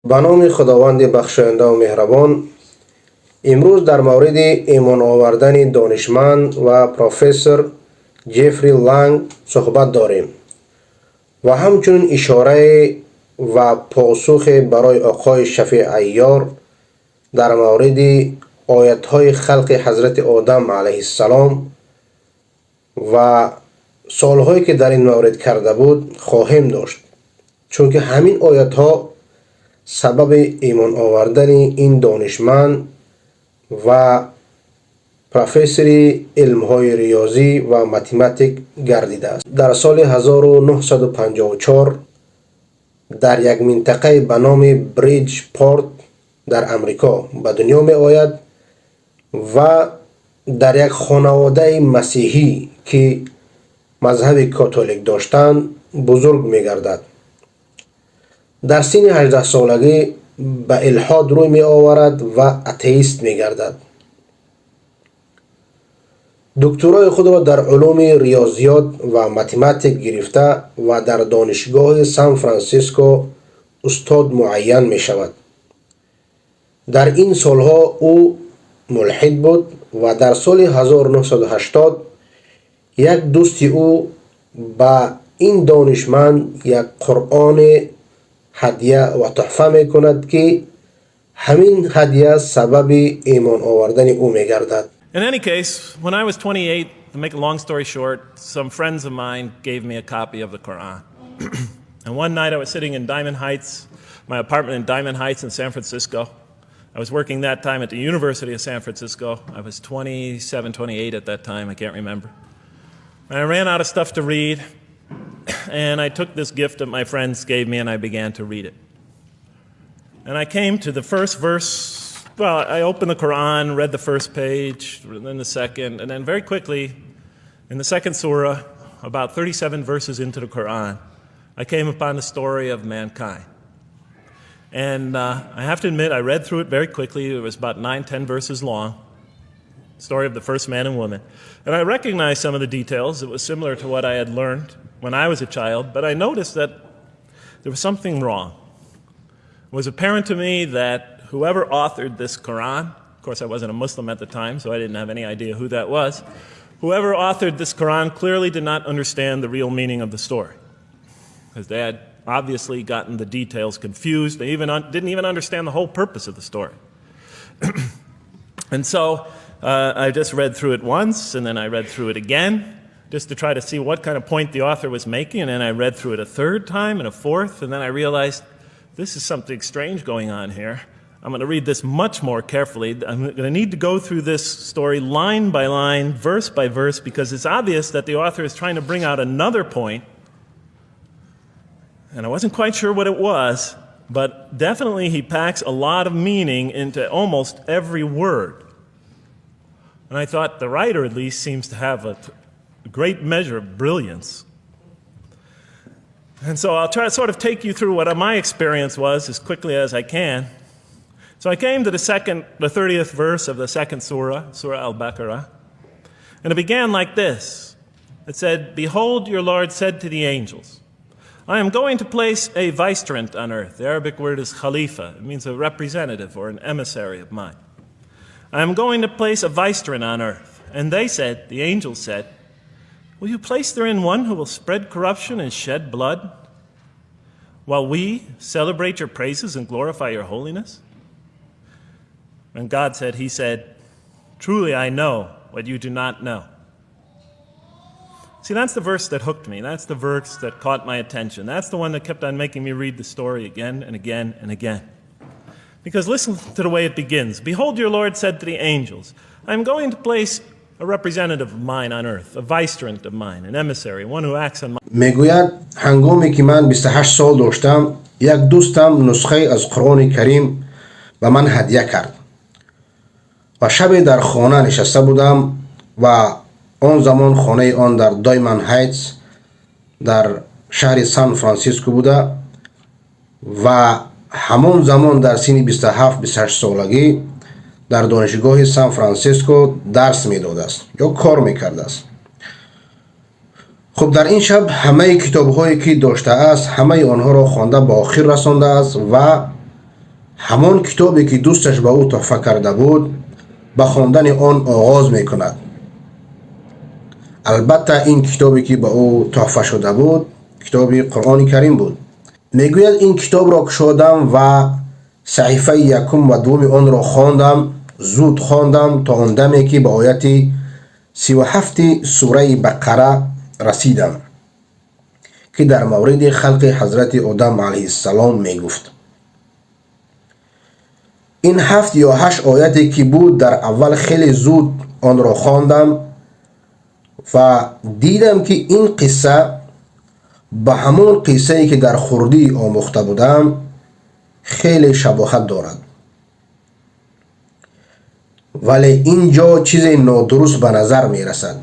به نام خداوند بخشاینده و مهربان. امروز در مورد ایمان آوردن دانشمند و پروفسور جفری لانگ صحبت داریم و همچنین اشاره و پاسخ برای آقای شفیع عیار در مورد آیت های خلق حضرت آدم علیه السلام و سوالهایی که در این مورد کرده بود خواهیم داشت، چون که همین آیت ها سبب ایمان آوردن این دانشمند و پروفسور علم های ریاضی و математик گردیده است. در سال 1954 در یک منطقه به نام بریج پورت در امریکا به دنیا می آید و در یک خانواده مسیحی که مذهب کاتولیک داشتند بزرگ می گردد. در سن 18 سالگی به الحاد روی می آورد و اتئیست می گردد. دکترای خود را در علوم ریاضیات و математик گرفته و در دانشگاه سان فرانسیسکو استاد معین می شود. در این سالها او ملحد بود و در سال 1980 یک دوست او به این دانشمند یک قرآن هدیه و تحفه می کند که همین هدیه سبب ایمان آوردن او می گردد. In any case, when I was 28, to make a long story short, some friends of mine gave me a copy of the Quran. And one night I was sitting in Diamond Heights, my apartment in Diamond Heights in San Francisco. I was working that time at the University of San Francisco. I was 27, 28 at that time, I can't remember. And I ran out of stuff to read, and I took this gift that my friends gave me and I began to read it. And I came to the first verse. Well, I opened the Quran, read the first page, then the second, and then very quickly, in the second surah, about 37 verses into the Quran, I came upon the story of mankind. And I have to admit, I read through it very quickly. It was about 9, 10 verses long. Story of the first man and woman. And I recognized some of the details. It was similar to what I had learned when I was a child, but I noticed that there was something wrong. It was apparent to me that whoever authored this Quran, of course, I wasn't a Muslim at the time, so I didn't have any idea who that was. Whoever authored this Quran clearly did not understand the real meaning of the story, because they had obviously gotten the details confused. They even didn't even understand the whole purpose of the story. And so I just read through it once, and then I read through it again, just to try to see what kind of point the author was making. And then I read through it a third time and a fourth, and then I realized this is something strange going on here. I'm going to read this much more carefully. I'm going to need to go through this story line by line, verse by verse, because it's obvious that the author is trying to bring out another point. And I wasn't quite sure what it was, but definitely he packs a lot of meaning into almost every word. And I thought the writer, at least, seems to have a great measure of brilliance. And so I'll try to sort of take you through what my experience was as quickly as I can. So I came to the 30th verse of the second surah, Surah Al Baqarah, and it began like this. It said, "Behold, your Lord said to the angels, I am going to place a vicegerent on earth." The Arabic word is khalifa. It means a representative or an emissary of mine. "I am going to place a vicegerent on earth." And they said, the angels said, "Will you place therein one who will spread corruption and shed blood, while we celebrate your praises and glorify your holiness?" And God said, He said, "Truly I know what you do not know." See, that's the verse that hooked me. That's the verse that caught my attention. That's the one that kept on making me read the story again and again and again. Because listen to the way it begins. "Behold, your Lord said to the angels, I am going to place a representative of mine on earth, a vicegerent of mine, an emissary, one who acts on my میگوید هنگامی که من 28 سال داشتم، یک دوستم نسخه از قرآن کریم به من هدیه کرد و شب در خانه نشسته بودم و آن زمان خانه آن در دایمن هایتس در شهر سان فرانسیسکو بوده و همان زمان در سن 27 28 سالگی در دانشگاه سان فرانسیسکو درس میداده است یا کار میکرده است. خب، در این شب همه کتاب هایی که داشته است، همه آنها را خوانده به آخر رسانده است و همان کتابی که دوستش به او تحفه کرده بود به خواندن آن آغاز میکند. البته این کتابی که به او تحفه شده بود کتاب قرآن کریم بود. میگوید این کتاب را گشادم و صحیفه یکم و دوم آن را خواندم، زود خواندم تا آن دمی که به آیت 37 سوره بقره رسیدم که در مورد خلق حضرت آدم علیه السلام میگفت. این 7 یا 8 آیتی که بود در اول خیلی زود آن را خواندم و دیدم که این قصه به همان قصه ای که در خردی آموخته بودم خیلی شباهت دارد، ولی اینجا چیز نادرست به نظر می رسد.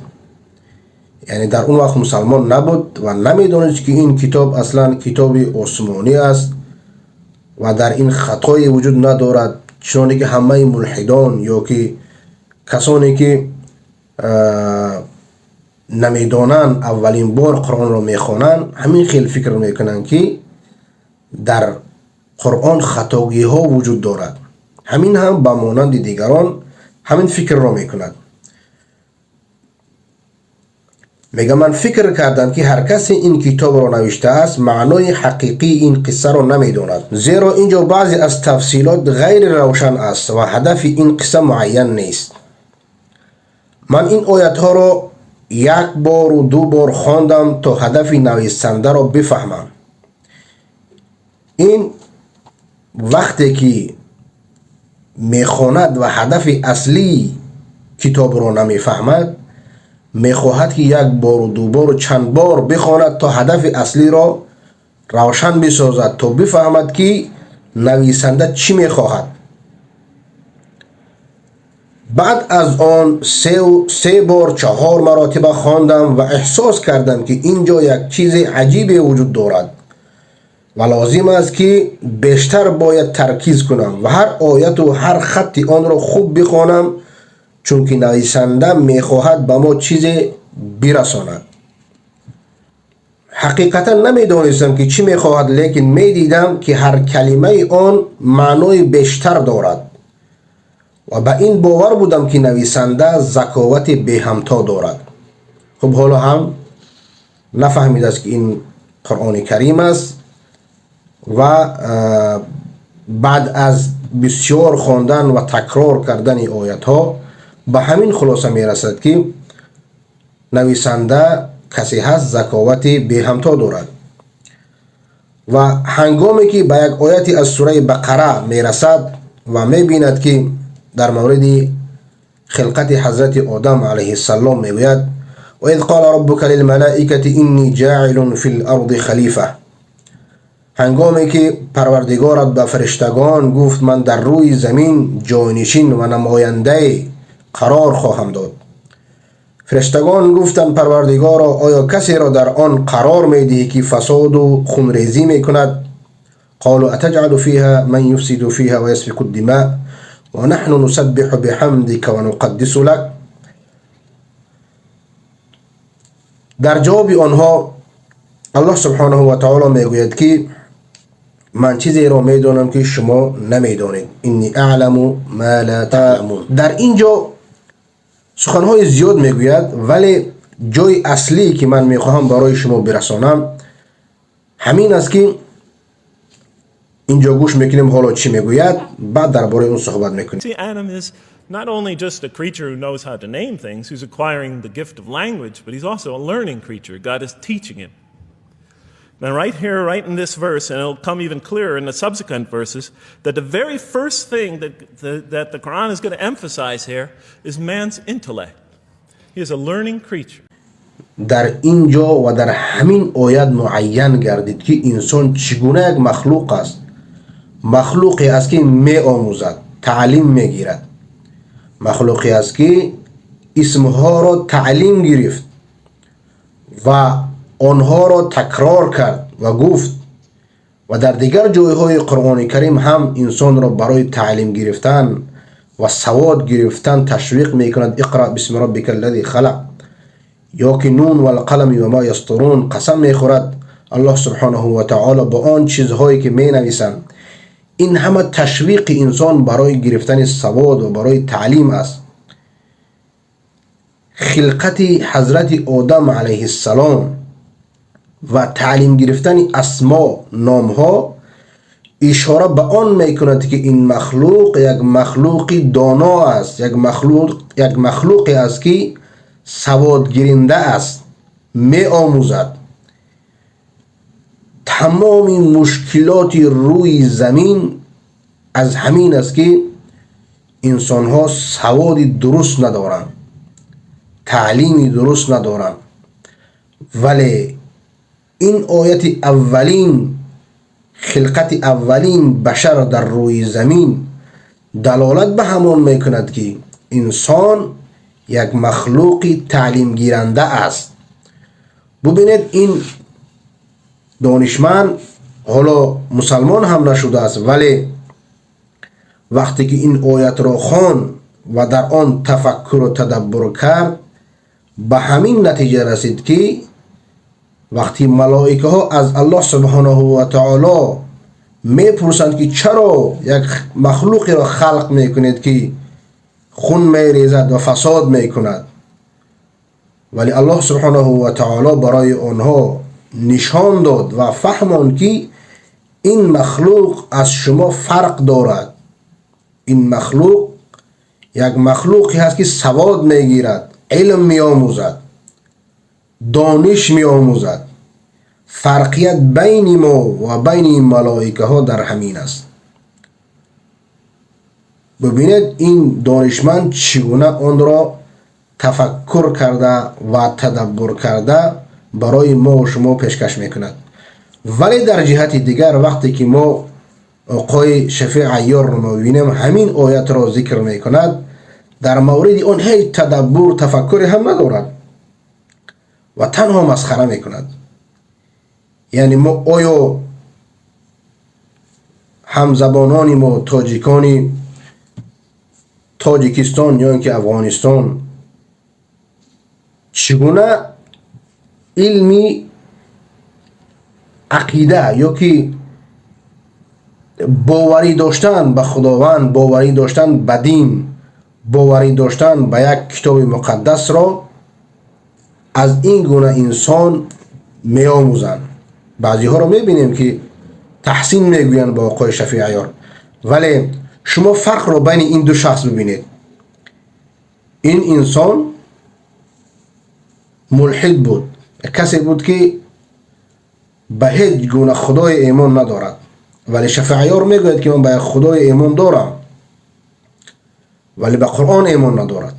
یعنی در اون وقت مسلمان نبود و نمیدانست که این کتاب اصلا کتاب عثمانی است و در این خطای وجود ندارد، چنانکه که همه ملحدان یا که کسانی که نمیدانند اولین بار قرآن را میخوانند همین خیلی فکر میکنند که در قرآن خطاگی ها وجود دارد. همین هم به مانند دیگران همین فکر را میکند. میگه من فکر کردم که هر کسی این کتاب را نوشته است معنای حقیقی این قصه را نمیداند، زیرا اینجا بعضی از تفصیلات غیر روشن است و هدف این قصه معین نیست. من این آیت ها را یک بار و دو بار خواندم تا هدف نویسنده را بفهمم. این وقتی که میخواند و هدف اصلی کتاب را نمیفهمد، میخواهد که یک بار و دو بار و چند بار بخواند تا هدف اصلی را روشن بسازد، تا بفهمد که نویسنده چی میخواهد. بعد از آن سه بار 4 مراتبه خواندم و احساس کردم که اینجا یک چیز عجیبی وجود دارد و لازم است که بیشتر باید ترکیز کنم و هر آیت و هر خط آن را خوب بخوانم، چون که نویسنده میخواهد به ما چیز برساند. حقیقتا نمیدانستم که چی میخواهد، لیکن میدیدم که هر کلمه آن معنای بیشتر دارد و به این باور بودم که نویسنده ذکاوت به همتا دارد. خب حالا هم نفهمید است که این قرآن کریم است و بعد از بسیار خواندن و تکرار کردن آیت ها به همین خلاصه می رسد که نویسنده کسی هست ذکاوت به همتا دارد. و هنگامی که به یک آیتی از سوره بقره می رسد و می بیند که در مورد خلقت حضرت آدم علیه السلام می گوید و اذ قال ربک للملائکة انی جاعل فی الارض خلیفه، هنگامی که پروردگارت به فرشتگان گفت من در روی زمین جانشین و نماینده قرار خواهم داد. فرشتگان گفتند پروردگارا آیا کسی را در آن قرار میدهی که فساد و خونریزی میکند؟ قالوا اتجعل فیها من یفسد فیها و یسفک الدماء و نحن نسبح بحمدک و نقدس لک. در جواب آنها الله سبحانه و تعالی میگوید که من چیزی را میدانم که شما نمیدانید، انی اعلم ما لا تعلمون. در اینجا سخنهای زیاد میگوید، ولی جای اصلی که من میخواهم برای شما برسانم همین است که اینجا گوش میکنیم حالا چی میگوید، بعد درباره اون صحبت میکنیم. See, Adam is not only just a creature who knows how to name things, who's acquiring the gift of language, but he's also a learning creature. God is teaching him. Now right here, right in this verse, and it'll come even clearer in the subsequent verses, that the very first thing that the Quran is going to emphasize here is man's intellect. He is a learning creature. در اینجا و در همین آیت معین گردید که انسان چگونه یک مخلوق است. مخلوقی است که می آموزد، تعلیم می گیرد. مخلوقی است که اسمها را تعلیم گرفت و آنها را تکرار کرد و گفت. و در دیگر جایهای قرآن کریم هم انسان را برای تعلیم گرفتن و سواد گرفتن تشویق میکند. اقرأ بسم ربک الذی خلق، یا که نون و القلم و ما یسطرون قسم میخورد الله سبحانه و تعالی با آن چیزهایی که می نویسند. این همه تشویق انسان برای گرفتن سواد و برای تعلیم است. خلقت حضرت آدم علیه السلام و تعلیم گرفتن اسما، نامها، اشاره به آن میکند که این مخلوق یک مخلوق دانا است، یک مخلوقی است که سواد گیرنده است، می آموزد. تمام مشکلات روی زمین از همین است که انسان ها سواد درست ندارند، تعلیم درست ندارند. ولی این آیت اولین، خلقت اولین بشر در روی زمین دلالت به همان میکند که انسان یک مخلوق تعلیم گیرنده است. ببینید این دانشمند حالا مسلمان هم نشده است، ولی وقتی که این آیت را خواند و در آن تفکر و تدبر کرد، به همین نتیجه رسید که وقتی ملائکه ها از الله سبحانه و تعالی میپرسند که چرا یک مخلوقی را خلق میکنید که خون میریزد و فساد میکند، ولی الله سبحانه و تعالی برای آنها نشان داد و فهمان که این مخلوق از شما فرق دارد. این مخلوق یک مخلوقی هست که سواد میگیرد، علم میآموزد، دانش میآموزد. فرقیت بین ما و بین این ملائکه ها در همین است. ببینید این دانشمند چگونه آن را تفکر کرده و تدبر کرده برای ما و شما پیشکش میکند. ولی در جهت دیگر وقتی که ما آقای شفیع عیار رو میبینیم همین آیت را ذکر میکند، در مورد آن هیچ تدبر تفکری هم ندارد و تنها مسخره میکند. یعنی ما آیا همزبانان ما تاجیکانی تاجیکستان یا اینکه افغانستان چگونه علمی عقیده یا که باوری داشتن به خداوند، باوری داشتن به دین، باوری داشتن به یک کتاب مقدس را از این گونه انسان می آموزند. بعضی ها رو می بینیم که تحسین میگویند با آقای شفیع عیار، ولی شما فرق رو بین این دو شخص ببینید. این انسان ملحد بود، کسی بود که به هیچ گونه خدای ایمان ندارد، ولی شفیع عیار میگوید که من به خدای ایمان دارم ولی به قرآن ایمان ندارد.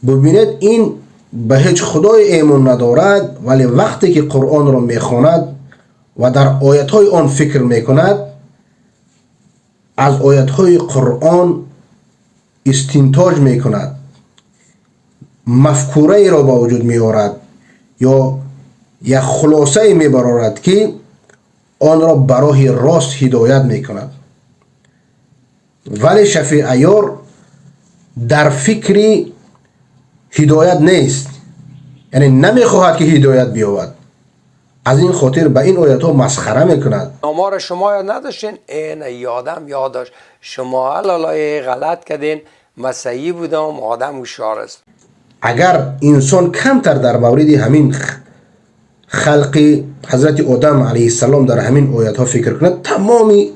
ببینید این به هیچ خدای ایمان ندارد، ولی وقتی که قرآن را میخواند و در آیت‌های آن فکر میکند، از آیت‌های قرآن استنتاج میکند، مفکوره ای را به وجود میآورد یا یک خلاصه میبرارد که آن را به راه راست هدایت میکند. ولی شفیع عیار در فکر هدایت نیست، یعنی نمیخواهد که هدایت بیاورد. از این خاطر به این آیت ها مسخره میکند. آمار شما یاد نداشتین؟ این یادم یاد داشت. شما لالای غلط کردین، مسیحی بودم، آدم هوشیار است. اگر انسان کمتر در مورد همین خلق حضرت آدم علیه السلام در همین آیت ها فکر کند، تمامی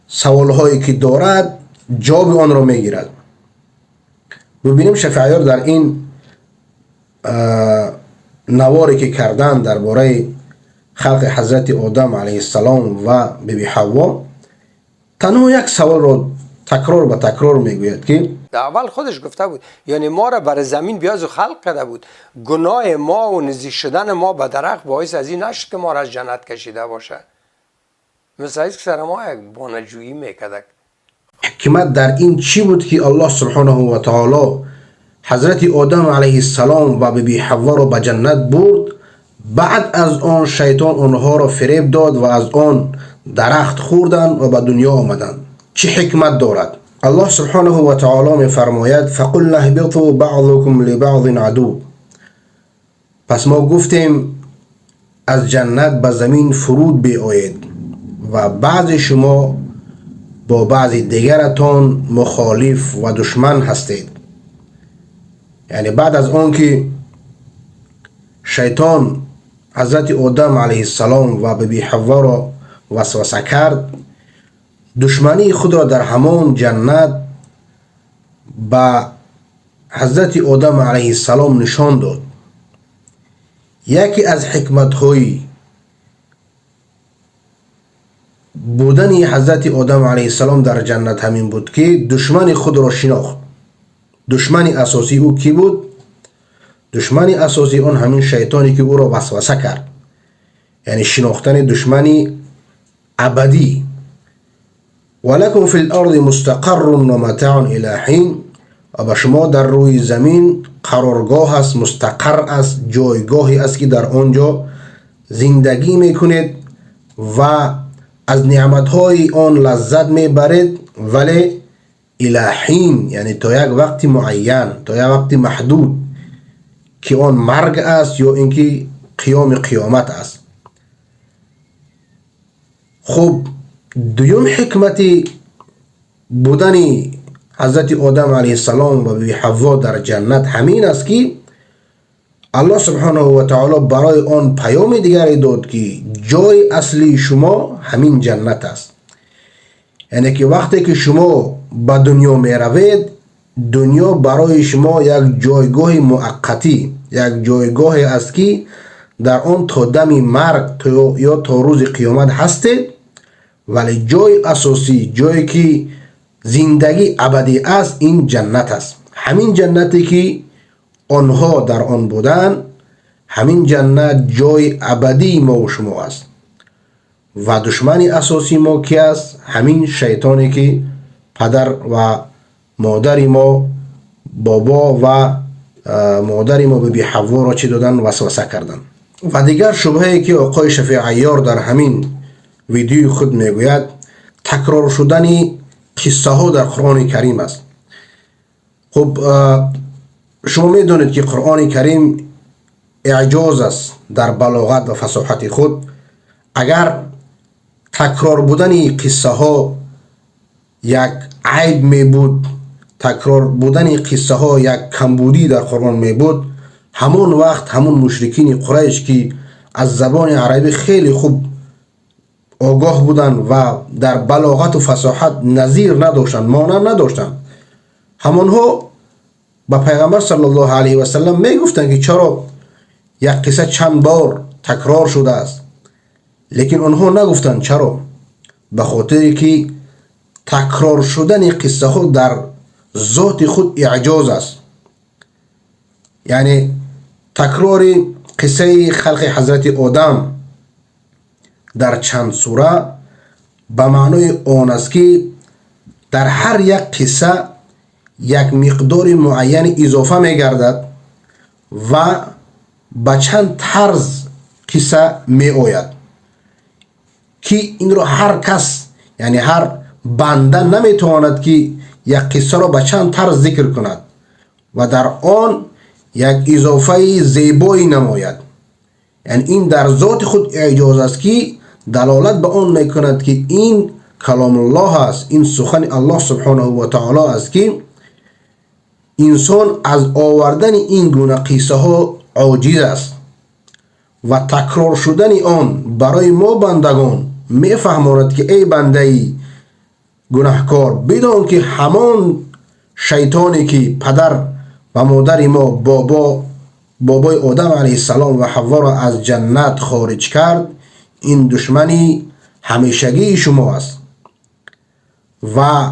سوال هایی که دارد جواب آن را میگیرد. ببینیم شفیع عیار در این نواری که کردن درباره خلق حضرت آدم علیه السلام و بیبی حوا، تنها یک سوال را تکرار به تکرار میگوید که در اول خودش گفته بود، یعنی ما را بر زمین بیاز و خلق کرده بود. گناه ما و نزدیک شدن ما به درخت باعث از این نشد که ما را از جنت کشیده باشه. مثل که سر ما یک بانجویی میکرد. حکمت در این چی بود که الله سبحانه و تعالی حضرت آدم علیه السلام و بیبی حوا را به جنت برد، بعد از آن شیطان آنها را فریب داد و از آن درخت خوردند و به دنیا آمدند؟ چه حکمت دارد؟ الله سبحانه و تعالی می فرماید فقلنا اهبطوا بعضکم لبعض عدو. پس ما گفتیم از جنت به زمین فرود بیایید و بعضی شما با بعضی دیگرتان مخالف و دشمن هستید. یعنی بعد از آن که شیطان حضرت آدم علیه السلام و بیبی حوا را وسوسه کرد، دشمنی خود را در همان جنت به حضرت آدم علیه السلام نشان داد. یکی از حکمت‌های بودن حضرت آدم علیه السلام در جنت همین بود که دشمن خود را شناخت. دشمن اساسی او کی بود؟ دشمن اساسی آن همین شیطانی که او را وسوسه کرد، یعنی شناختن دشمنی ابدی. ولکم فی الارض مستقر و متاع الی حین، و به شما در روی زمین قرارگاه است، مستقر است، جایگاهی است که در آنجا زندگی میکنید و از نعمتهای آن لذت میبرید، ولی الی حین، یعنی تا یک وقت معین، تا یک وقت محدود که آن مرگ است یا اینکه قیام قیامت است. خب دوم حکمت بودن حضرت آدم علیه السلام و بیبی حوا در جنت همین است که الله سبحانه و تعالی برای آن پیام دیگری داد که جای اصلی شما همین جنت است. یعنی که وقتی که شما به دنیا می روید، دنیا برای شما یک جایگاه موقتی، یک جایگاه است که در آن تا دم مرگ یا تا روز قیامت هستید، ولی جای اساسی، جایی که زندگی ابدی است، این جنت است. همین جنتی که آنها در آن بودند، همین جنت جای ابدی ما و شما است. و دشمن اساسی ما کی است؟ همین شیطانی که پدر و مادر ما، بابا و مادر ما بیبی حوا را چی دادن؟ وسوسه کردن. و دیگر شبهه که آقای شفیع عیار در همین ویدیوی خود میگوید، تکرار شدن قصه ها در قرآن کریم است. خب شما میدونید که قرآن کریم اعجاز است در بلاغت و فصاحت خود. اگر تکرار بودن قصه ها یک عیب می بود، تکرار بودن قصه ها یک کمبودی در قرآن می بود، همون وقت همون مشرکین قریش که از زبان عربی خیلی خوب آگاه بودن و در بلاغت و فصاحت نظیر نداشتند، مانند نداشتند، همانها به پیغمبر صلی الله علیه و سلم می گفتند که چرا یک قصه چند بار تکرار شده است، لیکن آنها نگفتند چرا، به خاطر که تکرار شدن قصه ها در ذات خود اعجاز است. یعنی تکرار قصه خلق حضرت آدم در چند سوره به معنای آن است که در هر یک قصه یک مقدار معین اضافه می گردد و به چند طرز قصه می آید که این را هر کس، یعنی هر بنده نمیتواند که یک قصه را به چند طرز ذکر کند و در آن یک اضافه زیبایی نماید. یعنی این در ذات خود اعجاز است که دلالت به آن میکند که این کلام الله است، این سخن الله سبحانه و تعالی است که انسان از آوردن این گونه قصه ها عاجز است و تکرار شدن آن برای ما بندگان میفهماند که ای بنده گناهکار، بدان که همان شیطانی که پدر و مادر ما، بابای آدم علیه السلام و حوا را از جنت خارج کرد، این دشمنی همیشگی شما است و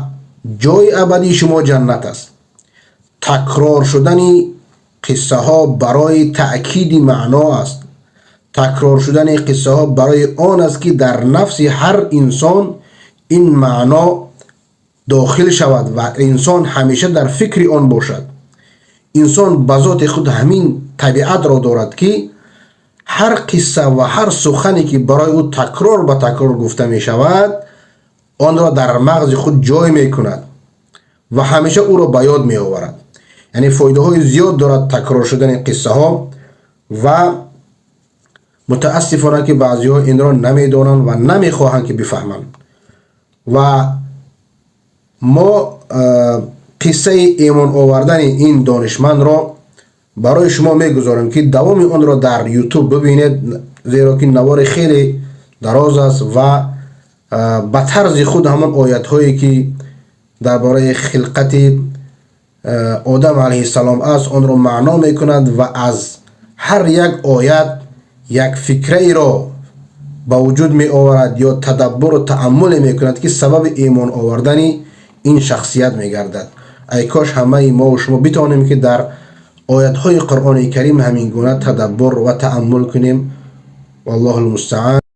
جای ابدی شما جنت است. تکرار شدن قصه ها برای تأکید معنا است. تکرار شدن قصه ها برای آن است که در نفس هر انسان این معنا داخل شود و انسان همیشه در فکر آن باشد. انسان به ذات خود همین طبیعت را دارد که هر قصه و هر سخنی که برای او تکرار به تکرار گفته می شود، آن را در مغز خود جای می کند و همیشه او را به یاد می آورد. یعنی فایده های زیاد دارد تکرار شدن قصه ها و متاسفانه که بعضی ها این را نمیدانند و نمیخواهند که بفهمند. و ما قصه ایمان آوردن این دانشمند را برای شما میگذاریم که دوام آن را در یوتیوب ببینید، زیرا که نوار خیلی دراز است و به طرز خود همان آیت هایی که درباره خلقت آدم علیه السلام است، آن را معنا میکند و از هر یک آیت یک فکره را به وجود می آورد یا تدبر و تأمل می کند که سبب ایمان آوردن این شخصیت می گردد. ای کاش همه ما و شما بتوانیم که در آیت های قرآن کریم همین گونه تدبر و تأمل کنیم. والله المستعان.